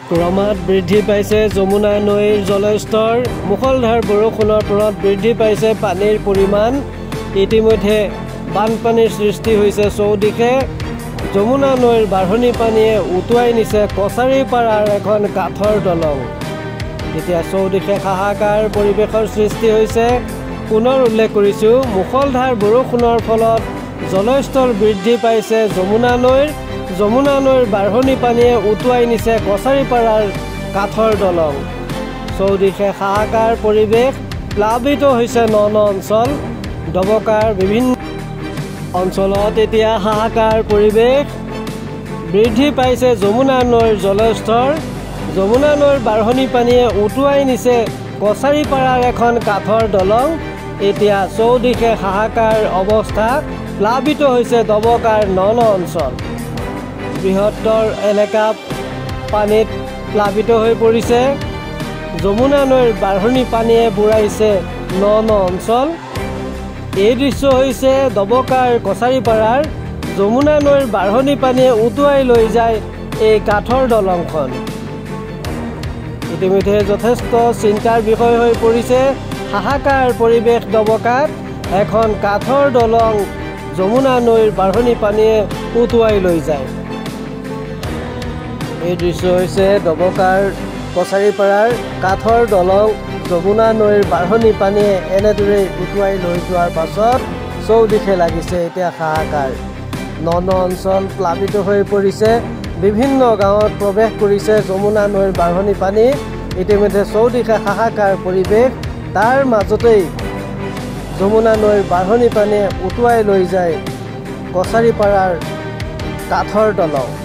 ক্ৰমাৎ বৃদ্ধি পাইছে যমুনা নৈৰ জলস্তৰ। মুষলধাৰ বৰষুণৰ ফলত বৃদ্ধি পাইছে পানীৰ পৰিমাণ। ইতিমধ্যে বানপানীৰ সৃষ্টি হৈছে চৌদিশে। যমুনা নৈৰ বাঢ়নী পানীয়ে উটুৱাই নিছে কছাৰীপাৰাৰ এখন কাঠৰ দলং। এতিয়া চৌদিশে হাহাকাৰ পৰিৱেশৰ সৃষ্টি হৈছে। পুনৰ উল্লেখ কৰিছোঁ, মুষলধাৰ বৰষুণৰ ফলত জলস্তৰ বৃদ্ধি পাইছে যমুনা নৈৰ। যমুনা নৈৰ বাঢ়নী পানীয়ে উটুৱাই নিছে কছাৰীপাৰাৰ কাঠৰ দলং। চৌদিশে হাহাকাৰ পৰিৱেশ, প্লাবিত হৈছে ন ন অঞ্চল। ডবকাৰ বিভিন্ন অঞ্চলত এতিয়া হাহাকাৰ পৰিৱেশ, বৃদ্ধি পাইছে যমুনা নৈৰ জলস্তৰ। যমুনা নৈৰ বাঢ়নী পানীয়ে উটুৱাই নিছে কছাৰীপাৰাৰ এখন কাঠৰ দলং। এতিয়া চৌদিশে হাহাকাৰ অৱস্থা, প্লাবিত হৈছে ডবকাৰ ন ন অঞ্চল। বৃহত্তৰ এলেকা পানীত প্লাবিত হৈ পৰিছে। যমুনা নৈৰ বাঢ়নী পানীয়ে বুৰাইছে ন ন অঞ্চল। এই দৃশ্য হৈছে ডবকাৰ কছাৰীপাৰাৰ। যমুনা নৈৰ বাঢ়নী পানীয়ে উটুৱাই লৈ যায় এই কাঠৰ দলংখন। ইতিমধ্যে যথেষ্ট চিন্তাৰ বিষয় হৈ পৰিছে। হাহাকাৰ পৰিৱেশ ডবকাত, এখন কাঠৰ দলং যমুনা নৈৰ বাঢ়নী পানীয়ে উটুৱাই লৈ যায়। এই দৃশ্য হৈছে ডবকাৰ কছাৰীপাৰাৰ কাঠৰ দলং যমুনা নৈৰ বাঢ়নী পানীয়ে এনেদৰেই উটুৱাই লৈ যোৱাৰ পাছত চৌদিশে লাগিছে এতিয়া হাহাকাৰ। ন ন অঞ্চল প্লাবিত হৈ পৰিছে। বিভিন্ন গাঁৱত প্ৰৱেশ কৰিছে যমুনা নৈৰ বাঢ়নী পানী। ইতিমধ্যে চৌদিশে হাহাকাৰ পৰিৱেশ, তাৰ মাজতেই যমুনা নৈৰ বাঢ়নী পানীয়ে উটুৱাই লৈ যায় কছাৰীপাৰাৰ কাঠৰ দলং।